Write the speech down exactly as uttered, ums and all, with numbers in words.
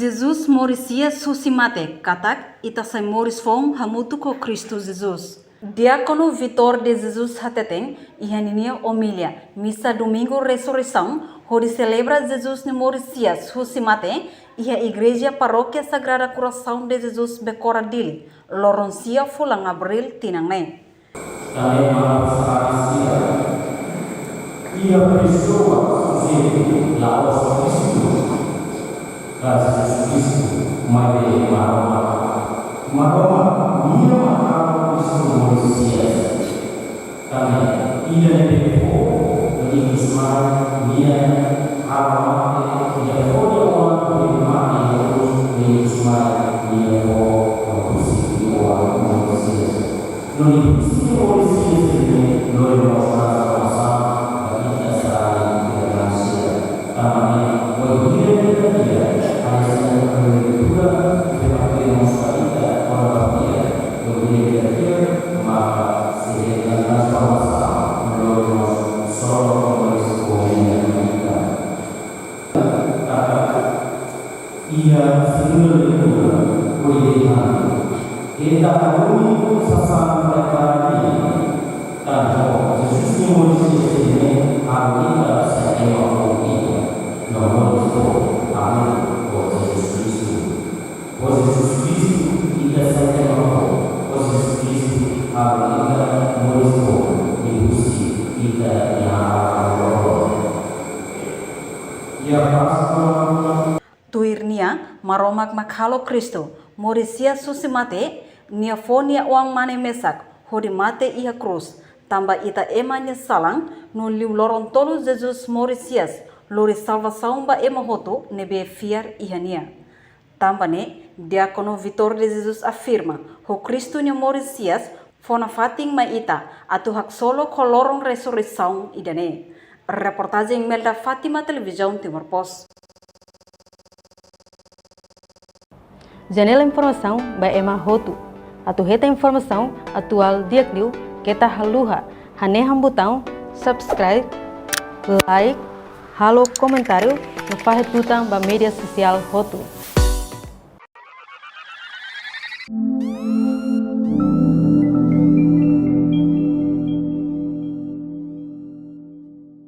Jesus moris hi'as husi mate, katak ita sai moris foun hamutuk ho Kristu Jesus. Diákonu Vitor de Jesus hateten iha ninia omilia, misa Domingu Resurreisaun, hodi selebra Jesus nia moris hi'as husi mate, iha Igreja Parókia Sagrada Coração de Jesus Becora Dili, loron sia fulan Abríl tinan ne'e. Tanba ema sira, iha pesoa sujeitu la'ós Kristu, ka Jesus Kristu, maibé Maromak. Maromak nian mak halo Kristu moris hi'as. Tanba ida ne'ebé fó, no ikus mai nia halo mate, nia fó nia oan, no ikus mai nia fó, no husi nia oan moris hi'as. No liuhusi moris hi'as ne'e lori mós transformasaun ba ita sarani ita-nia vida. Tanba ne'e, wainhira ita fiar, hanesan ita-nia leitura, ita maka mós ba ita, kona-ba fiar, wainhira ita fiar, maka sei hetan transformasaun, lori mós solo moris foun ba ita. Katak iha segunda leitura, hodi dehan, hetan haree sasán prepara nian, tanba Jesus nia moris hi'as ne'e halo ita sai ema foun ida, no moris foun hamutuk ho Jesus Kristu. Ho Jesus Kristu ita sai ema foun, ho Jesus Kristu halo ita moris foun, liuhusi ita-nia hahalok loron. Iha Páskua. Tuir nia, Maromak mak halo Kristu moris hi'as husi mate, nia fó nia oan-mane mesak hodi mate iha krús, tanba ita ema nia salan, no liu loron tolu Jesus moris hi'as, lori salvasaun ba ema hotu ne'ebé fiar iha nia. Tanba ne'e, Diákonu Vitor de Jesus afirma, ho Kristu nia moris hi'as, fó nafatin mai ita atu haksolok ho loron resurreisaun ida-ne'e. Reportajen Imelda Fátima, Televizaun Timor Post. Janela informasaun ba ema hotu. Atu hetan informasaun atuál di'ak liu, keta haluha hanehan butaun subscribe, like, halo komentáriu, no fahe tutan ba média sosiál hotu.